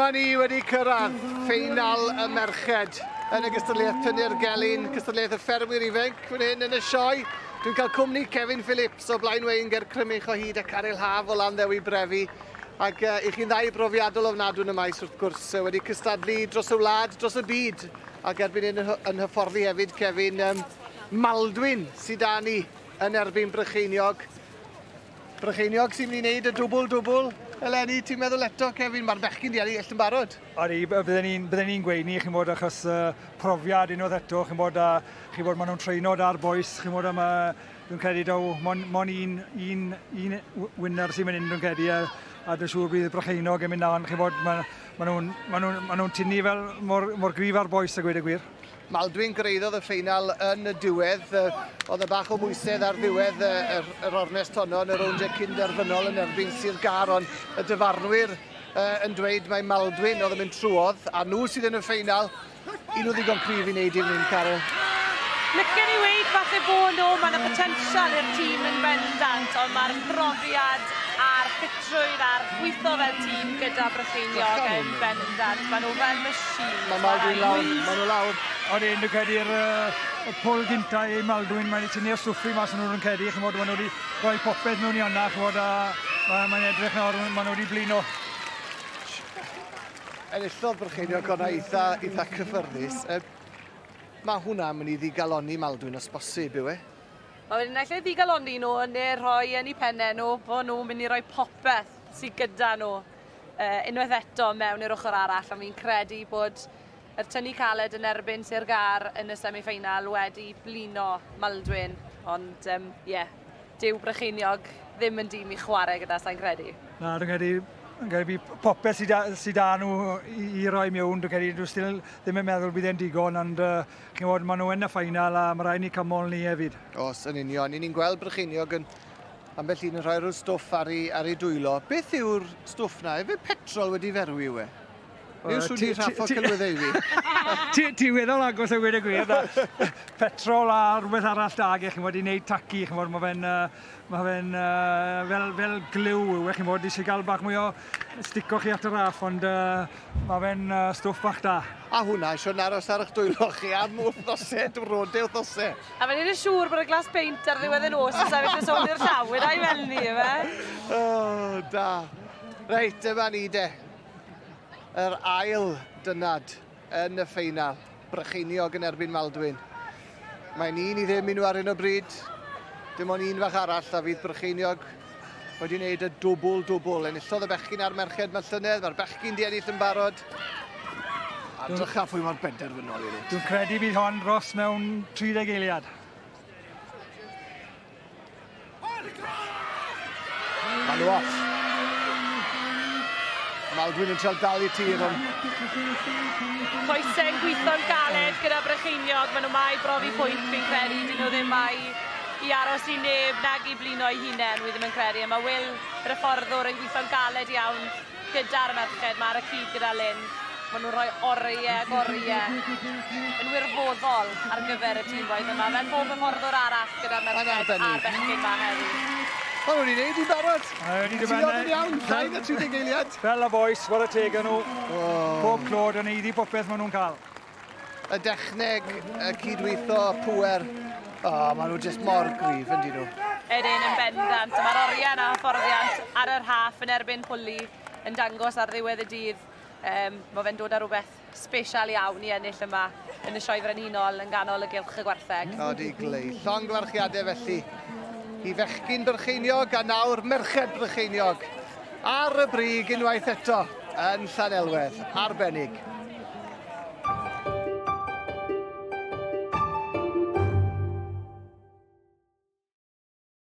Dyma ni wedi cyrraedd ffeinal y merched yn y gystadleuaeth Tynnu'r Gelyn, cystadleuaeth y ffermwyr ifanc fan hyn yn y sioe. Dwi'n cael cwmni Kevin Phillips o Blaen Wein ger Crymych o hyd a Caryl Haf o Landdewi Brefi. Ac uh, i chi'n ddau brofiadol ofnadwy yn y maes wrth gwrs, wedi cystadlu dros y wlad, dros y byd, ac erbyn hyn yn hyfforddi hefyd, Kevin, um, Maldwyn sydd da ni yn erbyn Brycheiniog. Brycheiniog sy'n mynd i wneud y dwbl-dwbl eleni, ti'n meddwl eto, Kevin? Mae'r bechgyn di ennill yn barod. Odi, bydden ni'n bydden ni'n gweud ni, chi'n bod, achos uh, profiad unwaith eto, chi'n bod, a chi'n bod, maen nhw'n treino da'r boys, chi'n bod, a ma, dwi'n credu daw, mon, mon un, un, un winner sy'n mynd in, dwi'n credu, a, a dwi'n siŵr bydd Brycheiniog yn mynd lan, chi'n bod, maen ma nhw'n ma nhw, ma nhw tynnu fel mor, mor gryf ar boys a gweud y gwir. Maldwyn gyraeddodd y ffeinal yn y diwedd. Oedd y bach o mwysydd ar ddiwedd yr, yr ornest honno yn y rowndiau cyn-derfynol yn erbyn Sir Gâr, ond y dyfarnwyr yn dweud mai Maldwyn oedd yn mynd trwodd, a nhw sydd yn y ffeinal. Un nhw ddigon cryf i wneud i'r hyn, Carol. Licen i weud falle bo nhw, mae yna potensial i'r tîm yn bendant, ond mae'r profiad a'r ffitrwydd a'r gweithio fel tîm gyda Brycheiniog yn bendant. Maen nhw fel machines. Mae Maldwyn lawr, maen nhw lawr. Odyn, dwi'n credu'r uh, y pwl gynta i Maldwyn, mae'n tynnu'r stwffi mas yn nhw'n credu, chymod, maen nhw wedi rhoi popeth mewn i hwnna, chymod, a mae'n edrych nawr, maen nhw wedi blino. Enillodd Brycheiniog hwnna eitha, eitha cyffyrddus. Mae hwnna'n mynd i ddigalonni Maldwyn os bosib, yw e? Mae fe'n naill ai ddigalonni nhw neu rhoi yn eu pennau nhw bod nhw'n mynd i roi popeth sydd gyda nhw uh, unwaith eto mewn i'r ochr arall. A fi'n credu bod yr tynnu caled yn erbyn Sir Gâr yn y semi-final wedi blino Maldwyn. Ond, ie, um, yeah, dyw Brycheiniog ddim yn dîm i chwarae gyda, sa'n credu. Na, dwi'n credu, dwi'n credu bydd popeth sydd da, sy da nhw i, i roi mewn, dwi'n credu, dwi'n still ddim yn meddwl bydd e'n digon, ond uh, Chi'n gwybod, maen nhw yn y ffainal a mae rhaid ni cymol ni hefyd. Os, yn union. Ni'n gweld Brycheiniog yn ambell un yn rhoi rhyw stwff ar ei, ar ei dwylo. Beth yw'r stwff na? Efe petrol wedi ferwi yw e? Neu swn i'n rhaffo celwyddau i fi? Ti weddol agos a gweud y gwir. Petrol a rhywbeth arall da, chi'n bod i wneud taci, chi'n bod, mae fe'n ma fe fel, fel glyw yw e, chi'n bod, eisiau gael bach mwy o stico chi at y raff, ond uh, Mae fe'n uh, stwff bach da. A hwnna eisiau aros ar eich dwylo chi am wythnosau, diwrnodau wythnosau. A fe'n un yn siŵr bod y glas peint ar ddiwedd y nos yn sefyll y sôn i'r llaw, wna i fel ni, efe? Oh, da. Reit, dyma ni de. Yr ail dynad yn y ffeinal. Brycheiniog yn erbyn Maldwyn. Mae'n un i ddim i nhw ar hyn o bryd. Dim ond un fach arall a fydd Brycheiniog wedi wneud y dwbl dwbl. Enillodd y bechgyn a'r merched mae llynedd, mae'r bechgyn di ennill yn barod. A drycha pwy mor benderfynol i nhw. Dwi'n credu bydd hon dros mewn 30 eiliad. Maen nhw off. Maldwyn yn trial dal i tir ond... Coesau'n gweithio'n galed gyda Brycheiniog. Maen nhw mai brofi pwynt fi'n credu. Dyn nhw ddim mai i aros i neb nag i blino eu hunain, wi ddim yn credu. A mae Will, yr hyfforddwr, yn gweithio'n galed iawn gyda'r merched 'ma ar y cyd gyda Lynn. Maen nhw'n rhoi oriau ag oriau yn wirfoddol ar gyfer y tîm bois yma, fel pob hyfforddwr arall gyda'r merched a'r bechgyn 'ma heddi. Maen nhw wedi gwneud hi'n barod. Ti'n yn iawn, llai na 30 eiliad. Fel y bois, chwarae teg â nhw. Oh. Pob clod yn eiddi popeth maen nhw'n cael. Y dechneg, y cydweithio, y pŵer. O, oh, maen nhw jyst mor gryf yn dyn nhw. Ydyn, yn bendant. Mae'r oriau yna hyfforddiant ar yr haff yn erbyn pwli yn dangos ar ddiwedd y dydd. Um, mae fe'n dod â rhywbeth special iawn i ennill yma yn y Sioe Frenhinol yn ganol y gylch y gwartheg. Odi, glei. Llongyfarchiadau felly i fechgyn Brycheiniog a nawr merched Brycheiniog ar y brig unwaith eto yn Llanelwedd. Arbennig.